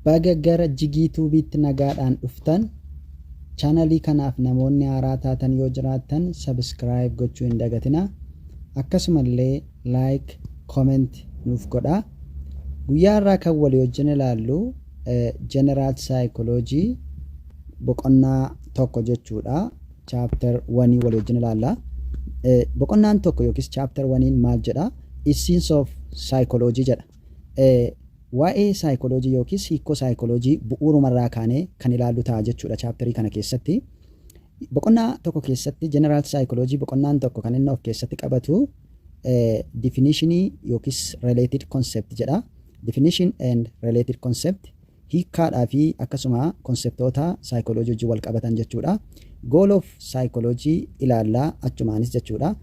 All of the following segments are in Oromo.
Baga gara Jigii Tuubiitti nagaadhaan dhuftan. Chaanalii kanaaf namoonni haaraa taatan yoo jiraattan subscribe gochuu hin dagatinaa. Akkasumallee like, comment nuuf godhaa. Guyyaa har'aa kan walii wajjin ilaallu General Psychology boqonnaa 1 jechuudha. Chapter 1 walii wajjin ilaalla. Boqonnaan 1 yookiis chapter 1 maal jedha? Essence of Psychology jedha. Waa'ee saayikooloojii yookiis hiikkoo saayikooloojii bu'uurumarraa kaanee kan ilaallu ta'a jechuudha chaaptarii kana keessatti. Boqonnaa 1 keessatti, General Psychology boqonnaan 1 kan inni of keessatti qabatu definitionii yookiis related concept jedha. Definition and related concept, hiikkaadhaa fi akkasuma konseptoota saayikooloojii wajjin wal qabatan jechuudha. Goal of psychology ilaallaa achumaanis jechuudha.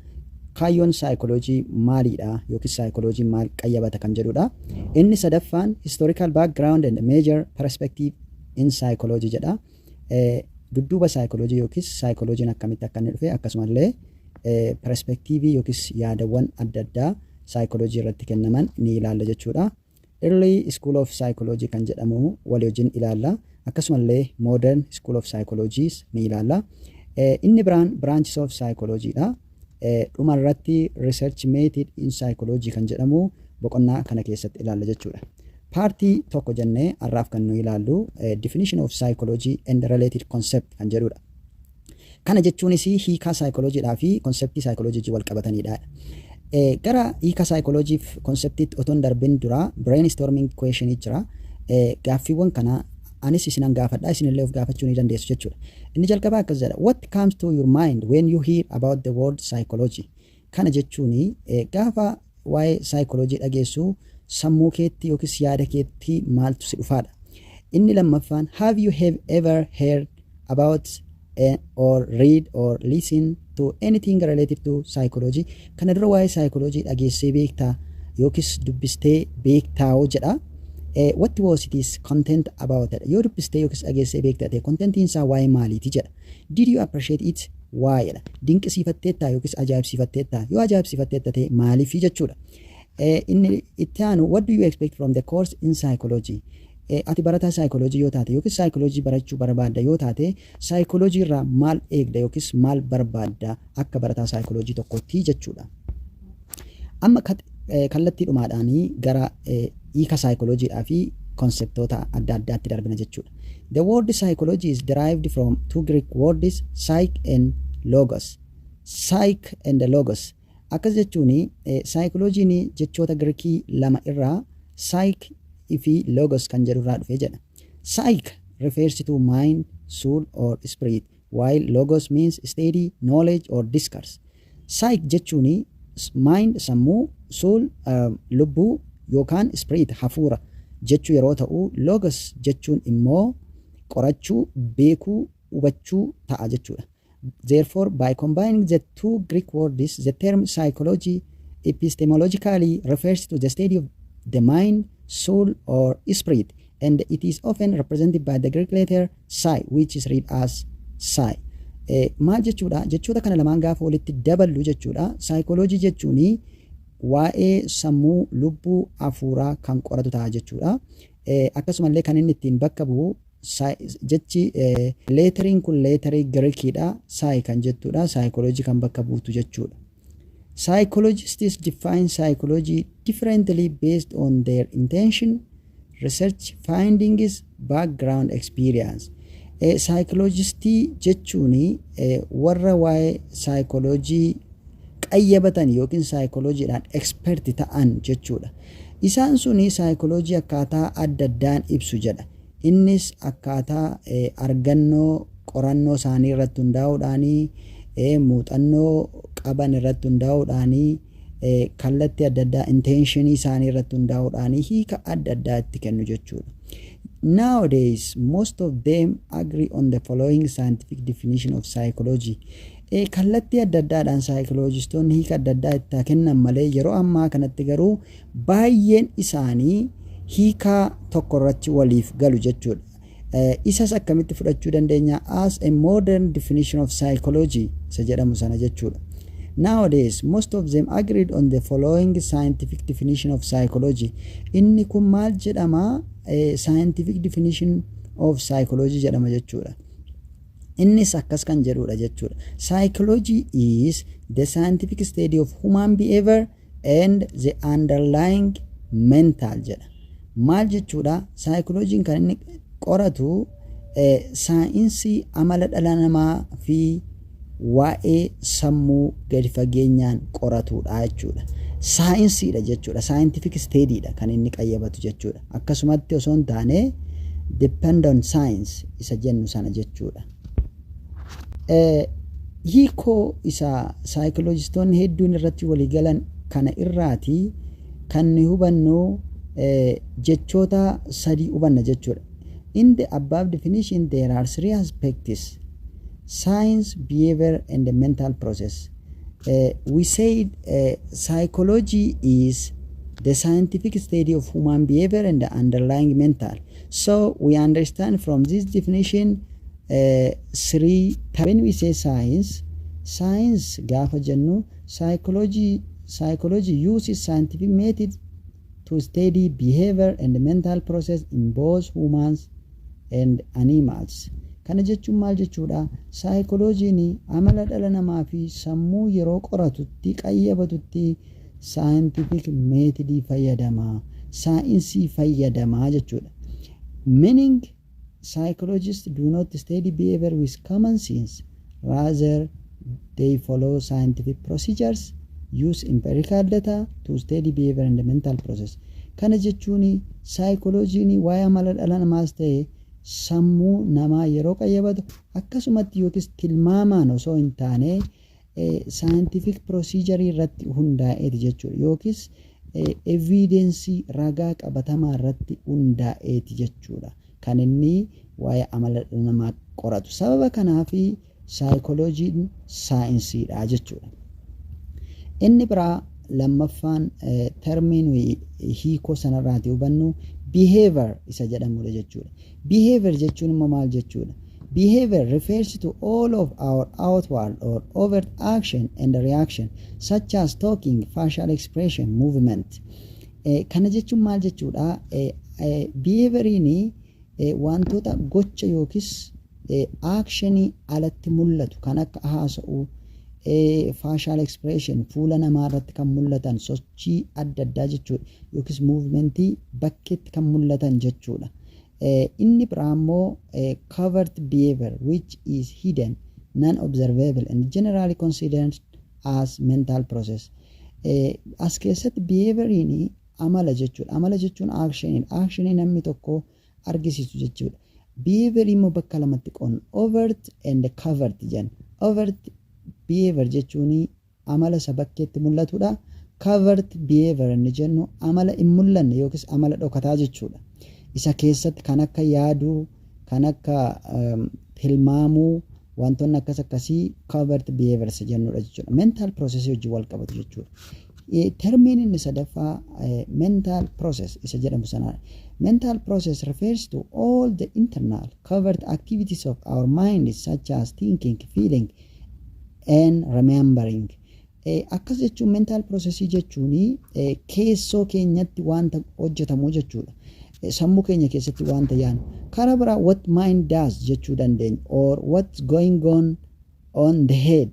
Kaayyoon saayikooloojii maaliidha yookiis saayikooloojiin maal qayyabata kan jedhudha. Inni sadaffaan historical background and major perspective in psychology jedha. Dudduuba saayikooloojii yookiis saayikooloojiin akkamitti akka inni dhufe, akkasumallee perspektiivii yookiis yaadawwan adda addaa saayikooloojii irratti kennaman ni ilaalla jechuudha. Early School of Psychology kan jedhamu walii wajjin ilaalla. Akkasumallee Modern School of Psychology ni ilaalla. Inni biraan Branches of Psychology dha. Dhuma irratti Research Method in Psychology kan jedhamu boqonnaa kana keessatti ilaalla jechuudha. Paartii 1 jennee har'aaf kan nu ilaallu Definition of Psychology and Related Concept kan jedhudha. Kana jechuunis hiikaa saayikooloojiidhaa fi konseptii saayikooloojii wal qabatanidha. Gara hiika saayikooloojiif konseptiitti otoo hin darbin dura brainstorming question jira. Gaaffiiwwan kana anis isinan gaafadha, isinillee of gaafachuu ni dandeessu jechuudha. Inni jalqabaa akkas jedha: "What comes to your mind when you hear about the word psychology?" Kana jechuun gaafa waa'ee saayikooloojii dhageessu sammuu keetti yookiis yaada keetti maaltu si dhufaadha. Inni lammaffaan, "Have you have ever heard about or read or listen to anything related to psychology?" Kana dura waa'ee saayikooloojii dhageessee beektaa yookiis dubbistee beektaa jedha. "What was its content about?" jedha. Yoo dubbistee yookiis dhageessee beektaa ta'e, contentiin isaa waa'ee maaliiti jedha. "Did you appreciate it? Why?" jedha. Dinqisiifatteettaa yookiis ajaa'ibsiifatteettaa? Yoo ajaa'ibsiifatteetta ta'e, maaliifi jechuudha. Inni itti aanu, "What do you expect from the course in psychology?" Ati barataa saayikooloojii yoo taate yookiis saayikooloojii barachuu barbaadda yoo taate, saayikooloojii irraa maal eegda yookiis maal barbaadda akka barataa saayikooloojii tokkotti jechuudha. Amma kallattii dhumaadhaanii gara hiika saayikooloojiidhaa fi konseptoota adda addaatti darbina jechuudha. The word psychology is derived from two Greek words, psyche and logos. Psyche and logos. Akkas jechuun saayikooloojiin jechoota Giriikii lama irraa, psyche fi logos kan jedhu irraa dhufe jedha. Psyche refers to mind, soul or spirit, while logos means study, knowledge or discourse. Psyche jechuun mind, sammuu, soul, lubbuu yookaan spirit, hafuura jechuu yeroo ta'u, logos jechuun immoo qorachuu, beekuu, hubachuu ta'a jechuudha. Therefore, by combining the two Greek words, the term psychology epistemologically refers to the study of the mind, soul, or spirit, and it is often represented by the Greek letter psi, which is read as psi. Maal jechuudha? Jechoota kana lamaan gaafa walitti daballu jechuudha. Saayikooloojii jechuun waa'ee sammuu, lubbuu, hafuuraa kan qoratu ta'a jechuudha. Akkasumallee kan inni ittiin bakka bu'u jechi letteriin kun letterii Giriikiidha. Psi kan jettudha. Saayikooloojii kan bakka buutu jechuudha. Psychologists define psychology differently based on their intention, research findings, background experience. Saayikooloojistii jechuun warra waa'ee saayikooloojii qayyabatan yookiin saayikooloojiidhaan expert ta'an jechuudha. Isaan suni saayikooloojii akkaataa adda addaan ibsu jedha. Innis akkaataa argannoo qorannoo isaanii irratti hundaa'uudhaanii, muuxannoo qaban irratti hundaa'uudhaanii, kallattii adda addaa, intentionii isaanii irratti hundaa'uudhaanii hiika adda addaa itti kennu jechuudha. Nowadays, most of them agree on the following scientific definition of psychology. Kallattii adda addaadhaan saayikolojistoonni hiika adda addaa itti kennan malee, yeroo ammaa kanatti garuu baay'een isaanii hiikaa tokko irratti waliif galu jechuudha. Isas akkamitti fudhachuu dandeenya? As a modern definition of psychology isa jedhamu sana jechuudha. Nowadays, most of them agreed on the following scientific definition of psychology. Inni kun maal jedhama? Scientific definition of psychology jedhama jechuudha. Innis akkas kan jedhudha jechuudha. Psychology is the scientific study of human behavior and the underlying mental jedha. Maal jechuudha? Saayikolojiin kan inni qoratu saayinsii amala dhala namaa fi waa'ee sammuu gadi fageenyaan qoratudha jechuudha. Saayinsiidha jechuudha. Scientific studyidha kan inni qayyabatu jechuudha. Akkasumatti osoo hin taane, depend on science isa jennu sana jechuudha. Hiikoo isa saayikolojistoonni hedduun irratti waliigalan kana irraati kan nu hubannu jechoota sadii hubanna jechuudha. In the above definition, there are three aspects: science, behavior and the mental process. We said psychology is the scientific study of human behavior and the underlying mental. So we understand from this definition three. When we say science, science gaafa jennu, psychology uses scientific method to study behavior and the mental process in both humans and animals. Kana jechuun maal jechuudha? Saayikolojiin amala dhala namaa fi sammuu yeroo qoratutti, qayyabatutti, scientific methodii fayyadama, saayinsii fayyadamaa jechuudha. Meaning, psychologists do not study behavior with common sense. Rather, they follow scientific procedures, use empirical data to study behavior and the mental process. Kana jechuun saayikolojiin waa'ee amala dhala namaas ta'e sammuu namaa yeroo qayyabatu akkasumatti yookiis tilmaamaan osoo hin taane, scientific procedure irratti hundaa'eeti jechuudha. Yookiis evidence, ragaa qabatamaa irratti hundaa'eeti jechuudha. Kan inni waa'ee amala dhala namaa qoratu. Sababa kanaaf saayikolojiin saayinsiidha jechuudha. Inni biraa lammaffaan, termiin hiikoo sanarraati hubannu, behavior isa jedhamudha jechuudha. Behavior jechuun immoo maal jechuudha? Behavior refers to all of our outward or overt action and reaction, such as talking, facial expression, movement. Kana jechuun maal jechuudha? Behavioriin wantoota gocha yookiis actionii alatti mul'atu kan akka haasa'uu, facial expression, fuula namaa irratti kan mul'atan sochii adda addaa jechuudha, yookiis movementii bakkeetti kan mul'atan jechuudha. Inni biraa immoo covert behavior, which is hidden, non-observable and generally considered as mental process. As keessatti behavioriin amala jechuudha. Amala jechuun actionii, actionii namni tokko argisiisu jechuudha. Behavior immoo bakka lamatti qoonna. Overt and covert jenna. Overt behavior jechuun amala isa bakkeetti mul'atudha. Covert behavior inni jennu amala hin mul'anne yookiis amala dhokataa jechuudha. Isa keessatti kan akka yaaduu, kan akka tilmaamuu, wantoonni akkas akkasii covert behaviors jennudha jechuudha. Mental process wajjin wal qabatu jechuudha. Termiin inni sadaffaa mental process isa jedhamu sanadha. Mental process refers to all the internal covert activities of our mind, such as thinking, feeling and remembering. Akkas jechuun, mental processii jechuun keessoo keenyatti wanta hojjetamu jechuudha. Sammuu keenya keessatti wanta yaadnu. Karaa biraa what mind does jechuu dandeenya, or what's going on the head,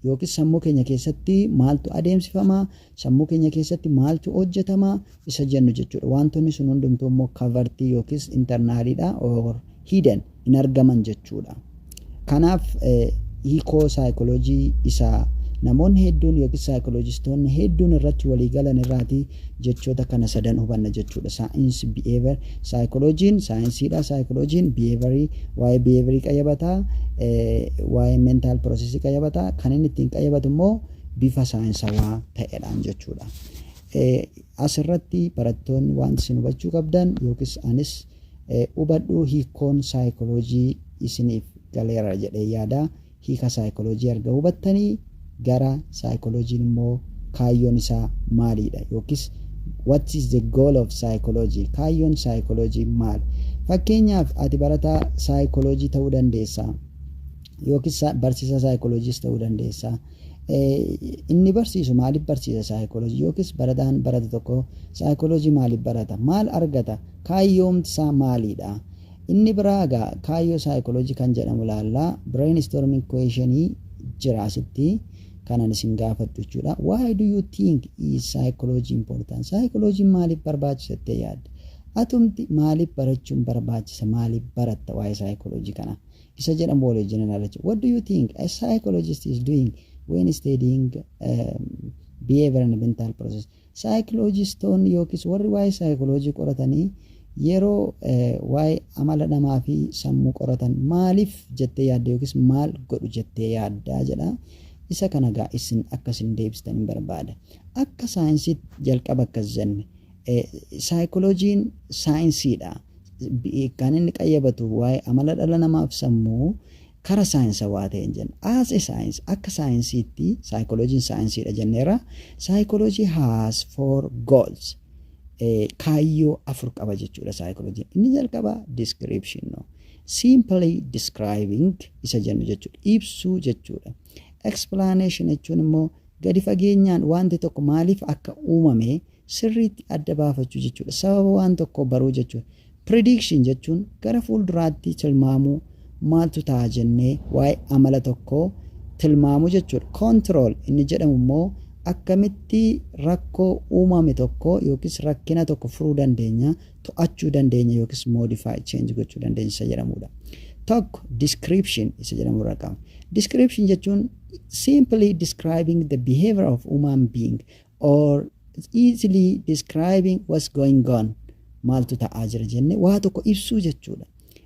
yookiis sammuu keenya keessatti maaltu adeemsifamaa, sammuu keenya keessatti maaltu hojjetamaa isa jennu jechuudha. Wantoonni sun hundumtuu immoo covertii yookiis internaliidha or hidden, hin argaman jechuudha. Kanaaf hiikoo saayikoloojii isaa namoonni hedduun yookiis saayikolojistoonni hedduun irratti walii galan irraati jechoota kana sadan hubanna jechuudha. Saayinsii behavior, saayikolojiin saayinsiidha. Saayikolojiin behaviorii, waa'ee behaviorii qayyabataa, waa'ee mental processii qayyabataa. Kan inni ittiin qayyabatu immoo bifa saayinsawaa ta'edhaan jechuudha. Asirratti barattoonni wanti isin hubachuu qabdan, yookiis anis hubadhu, hiikoon saayikoloojii isiniif galeera jedhee yaada. Hiika saayikoloojii erga hubattanii, gara saayikoloojiin immoo kaayyoon isaa maalidha, yookiis what is the goal of psychology, kaayyoon saayikoloojii maali? Fakkeenyaaf, ati barataa saayikoloojii ta'uu dandeessa, yookiis barsiisaa saayikolojiis ta'uu dandeessa. Inni barsiisu maaliif barsiisa saayikooloojii, yookiis barataan baratu tokko saayikooloojii maaliif barata? Maal argata? Kaayyoomti isaa maaliidha? Inni biraa egaa kaayyoo saayikooloojii kan jedhamu ilaallaa. Brainstorming questionii jira asitti kanan isin gaafadhu jechuudha. Why do you think is psychology important? Saayikooloojiin maaliif barbaachisa jettee yaadda? Atumti maaliif barachuun barbaachisa? Maaliif baratta waa'ee saayikooloojii kana? Isa jedhamu waliin ilaalla jechuudha. What do you think a psychologist is doing when studying behavior and mental process? Saayikolojistoonni yookiis warri waa'ee saayikooloojii qoratanii yeroo waa'ee amala namaa fi sammuu qoratan maaliif jettee yaadda yookiis maal godhu jettee yaaddaa jedha. Isa kana gaa isin akkasin deebistan hin barbaada. Akka saayinsiitti jalqaba akkas jenne, saayikolojiin saayinsiidha. Kan inni qayyabatu waa'ee amala dhala namaaf sammuu kara saayinsawaa ta'een jenna. As a science, akka saayinsiitti saayikolojiin saayinsiidha jenneera. Psychology has four goals. Kaayyoo afur qaba jechuudha saayikolojiin. Inni jalqabaa description, no. Simply describing isa jennu jechuudha. Ibsuu jechuudha. Explanation jechuun immoo gadi fageenyaan wanti tokko maaliif akka uumame sirriitti adda baafachuu jechuudha. Sababa waan tokko baruu jechuudha. Prediction jechuun gara fuulduraatti tilmaamuu, maaltu ta'a jennee waa'ee amala tokkoo tilmaamuu jechuudha. Control inni jedhamu immoo akkamitti rakkoo uumame tokko yookiis rakkina tokko furuu dandeenya, to'achuu dandeenya yookiis modify, change gochuu dandeenya isa jedhamudha. Tokko description isa jedhamu irraa qaba. Description jechuun simply describing the behavior of human being or easily describing what's going on. Maaltu ta'aa jira jennee waa tokko ibsuu jechuudha.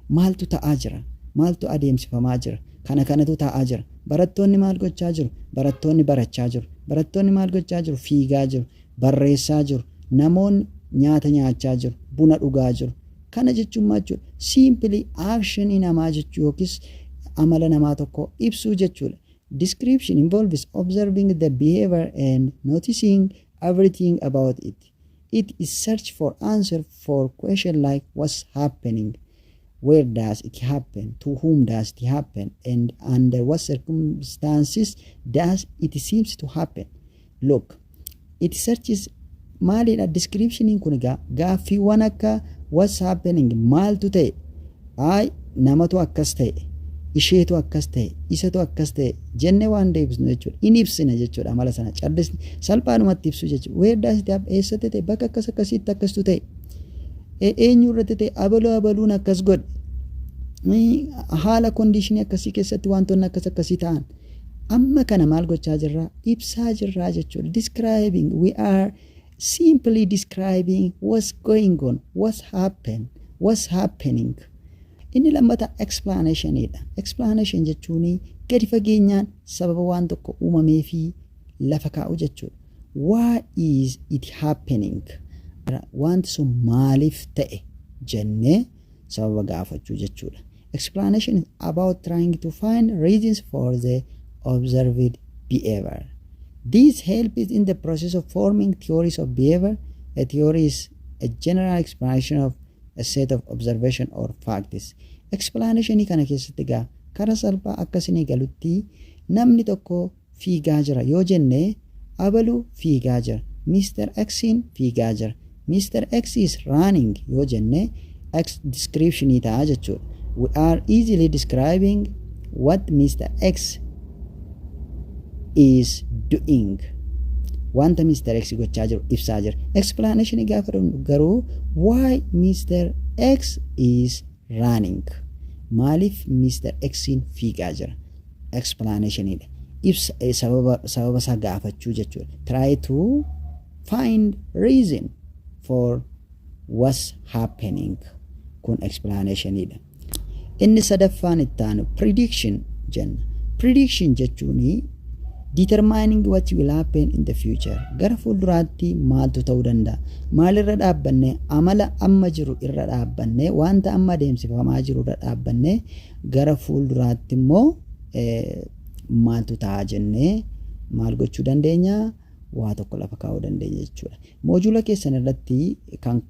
Maaltu ta'aa jira? Maaltu adeemsifamaa jira? Kana kanatu ta'aa jira. Barattoonni maal gochaa jiru? Barattoonni barachaa jiru. Barattoonni maal gochaa jiru? Fiigaa jiru. Barreessaa jiru. Namoonni nyaata nyaachaa jiru. Buna dhugaa jiru. Kana jechuun maal jechuudha? Simply actionii namaa jechuu yookiis amala namaa tokko ibsuu jechuudha. Description involves observing the behavior and noticing everything about it. It is search for answer for question like what's happening, where does it happen, to whom does it happen, and under what circumstances does it seems to happen. Look, it searches maalidha descriptioniin kun egaa? Gaaffiiwwan akka what's happening, maaltu ta'e, ay namatu akkas ta'e, isheetu akkas ta'e, isatu akkas ta'e jennee waan deebisnu jechuudha. In ibsina jechuudha, amala sana callisni salphaadhumatti ibsu jechuudha. Where does it happen, eessatti ta'e, bakka akkas akkasiitti akkastu ta'e, eenyu irratti ta'e, abaluu abaluun akkas godhe, haala conditionii akkasii keessatti wantoonni akkas akkasii ta'an. Amma kana maal gochaa jirraa? Ibsaa jirraa jechuudha. Describing, we are simply describing what's going on, what's happen, what's happening. Inni lammata explanationidha. Explanation jechuun gadi fageenyaan sababa waan tokko uumamee fi lafa kaa'u jechuudha. Why is it happening? Wanti sun maaliif ta'e jennee sababa gaafachuu jechuudha. Explanation is about trying to find reasons for the observed behavior. This helps in the process of forming theories of behavior. A theory is a general explanation of a set of observation or facts. Explanationii kana keessatti egaa karaa salphaa akkasinii galutti namni tokko fiigaa jira yoo jenne, abalu fiigaa jira. Mr. Xin fiigaa jira. Mr. X is running yoo jenne X descriptionii ta'a jechuudha. We are easily describing what Mr. X is doing. Wanta Mr. X gochaa jiru ibsaa jira. Explanation gaafa dhufnu garuu why Mr. X is running. Maaliif Mr. Xin fiigaa jira? Explanationidha. Ibsa, sababa isaa gaafachuu jechuudha. Try to find reason for what's happening. Kun explanationidha. Inni sadaffaan itti aanu prediction jenna. Prediction jechuun determining what will happen in the future. Gara fuulduraatti maaltu ta'uu danda'a? Maalirra dhaabbanne? Amala amma jiru irra dhaabbanne, wanta amma adeemsifamaa jiru irra dhaabbanne, gara fuulduraatti immoo maaltu ta'a jennee maal gochuu dandeenya? Waa tokko lafa kaa'uu dandeenya jechuudha. Moojula keessan irratti kan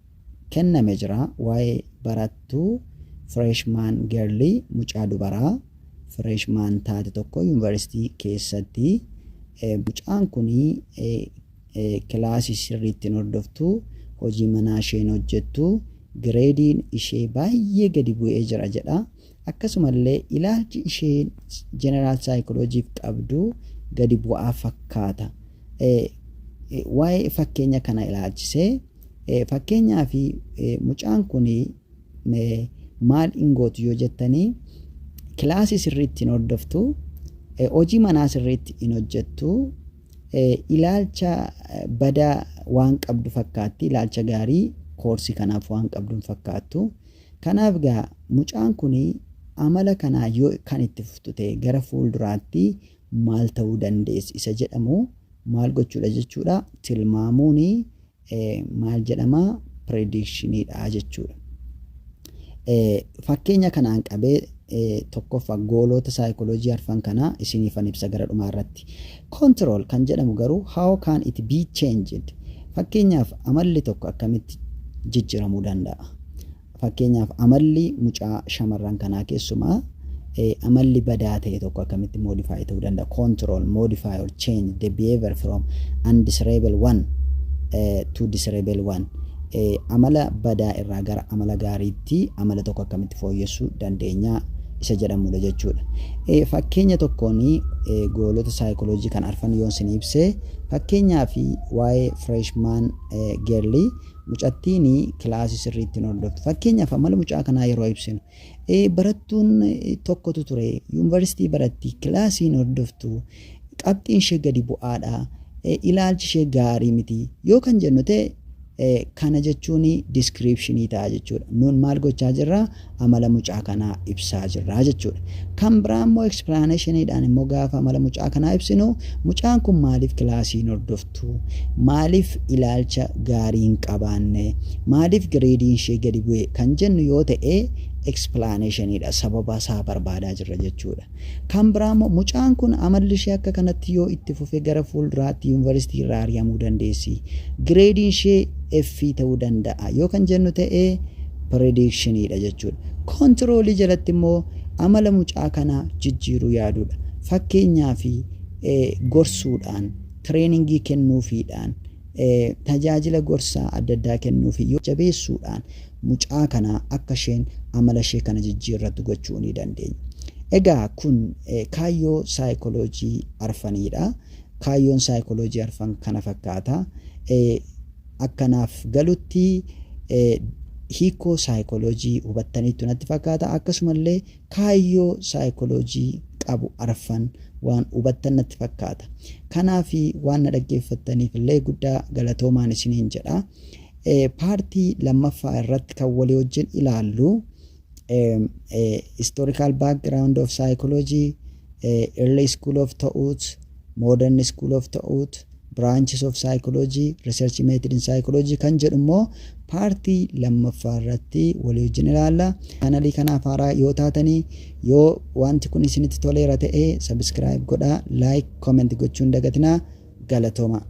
kenname jira, waa'ee barattuu freshman girlii, mucaa dubaraa freshman taate tokko yuunivarsiitii keessatti. Mucaan kun kilaasii sirriitti hin hordoftu, hojii manaa isheen hojjettu, gireediin ishee baay'ee gadi bu'ee jira jedha. Akkasumallee ilaalchi isheen general saayikolojiif qabdu gadi bu'aa fakkaata. Waa'ee fakkeenya kana ilaalchisee, fakkeenyaa fi mucaan kun maal hin gootu yoo jettanii, kilaasii sirriitti hin hordoftu, hojii manaa sirriitti hin hojjettu, ilaalcha badaa waan qabdu fakkaatti, ilaalcha gaarii koorsii kanaaf waan qabdu hin fakkaattu. Kanaaf gaa mucaan kun amala kanaa yoo kan itti fuftu ta'e gara fuulduraatti maal ta'uu dandeessi isa jedhamu maal gochuudha jechuudha? Tilmaamuun maal jedhama? Predictioniidha jechuudha. Fakkeenya kanaan qabee tokkoffaa goaloota saayikooloojii arfan kanaa isiniifan ibsa gara dhumaa irratti. Control kan jedhamu garuu, how can it be changed? Fakkeenyaaf, amalli tokko akkamitti jijjiiramuu danda'a? Fakkeenyaaf, amalli mucaa shamarran kanaa, keessumaa amalli badaa ta'e tokko, akkamitti modify ta'uu danda'a? Control, modify or change the behavior from undesirable one to desirable one. Amala badaa irraa gara amala gaariitti amala tokko akkamitti fooyyessuu dandeenya isa jedhamudha jechuudha. Fakkeenya tokkoon goalota saayikooloojii kan arfan yoon isin ibse, fakkeenyaa fi waa'ee freshman girlii, mucattiin kilaasii sirriitti hin hordoftu. Fakkeenyaaf, amala mucaa kanaa yeroo ibsinu, barattuun tokkotu ture, yuunivarsiitii baratti, kilaasii hin hordoftu, qabxiin ishee gadi bu'aadha, ilaalchi ishee gaarii miti yoo kan jennu ta'e, kana jechuun descriptionii ta'a jechuudha. Nuun maal gochaa jirraa? Amala mucaa kanaa ibsaa jirraa jechuudha. Kan biraa immoo explanationiidhaan immoo gaafa amala mucaa kanaa ibsinu, mucaan kun maaliif kilaasii hin hordoftu? Maaliif ilaalcha gaarii hin qabaanne? Maaliif gireediin ishee gadi bu'e kan jennu yoo ta'e, explanationiidha, sababa isaa barbaadaa jirra jechuudha. Kan biraa immoo mucaan kun amalli ishee akka kanatti yoo itti fufee gara fuulduraatti yuunivarsiitii irraa ari'amuu dandeessi. Gireediin ishee F ta'uu danda'a yoo kan jennu ta'e, predictioniidha jechuudha. Controlii jalatti immoo amala mucaa kanaa jijjiiruu yaaduudha. Fakkeenyaaf, gorsuudhaan, trainingii kennuufiidhaan, tajaajila gorsaa adda addaa kennuufi yoo jabeessuudhaan mucaa kanaa akka isheen amala ishee kana jijjiirrattu gochuu ni dandeenya. Egaa kun kaayyoo saayikooloojii arfaniidha. Kaayyoon saayikooloojii arfan kana fakkaata. Akkanaaf galutti hiikoo saayikooloojii hubattaniittu natti fakkaata. Akkasumallee kaayyoo saayikooloojii qabu arfan waan hubattan natti fakkaata. Kanaaf waan na dhaggeeffattaniif illee guddaa galatoomaan isiniin jedha. Partii lammaffaa irratti kan walii wajjin ilaallu historical background of psychology, early school of thought, modern school of thought, branches of psychology, research method in psychology kan jedhu immoo partii lammaffaa irratti walii wajjin ilaalla. Channelii kanaaf haaraa yoo taatanii, yoo wanti kun isinitti toleera ta'e, subscribe godhaa, like, comment gochuun dagatinaa. Galatooma.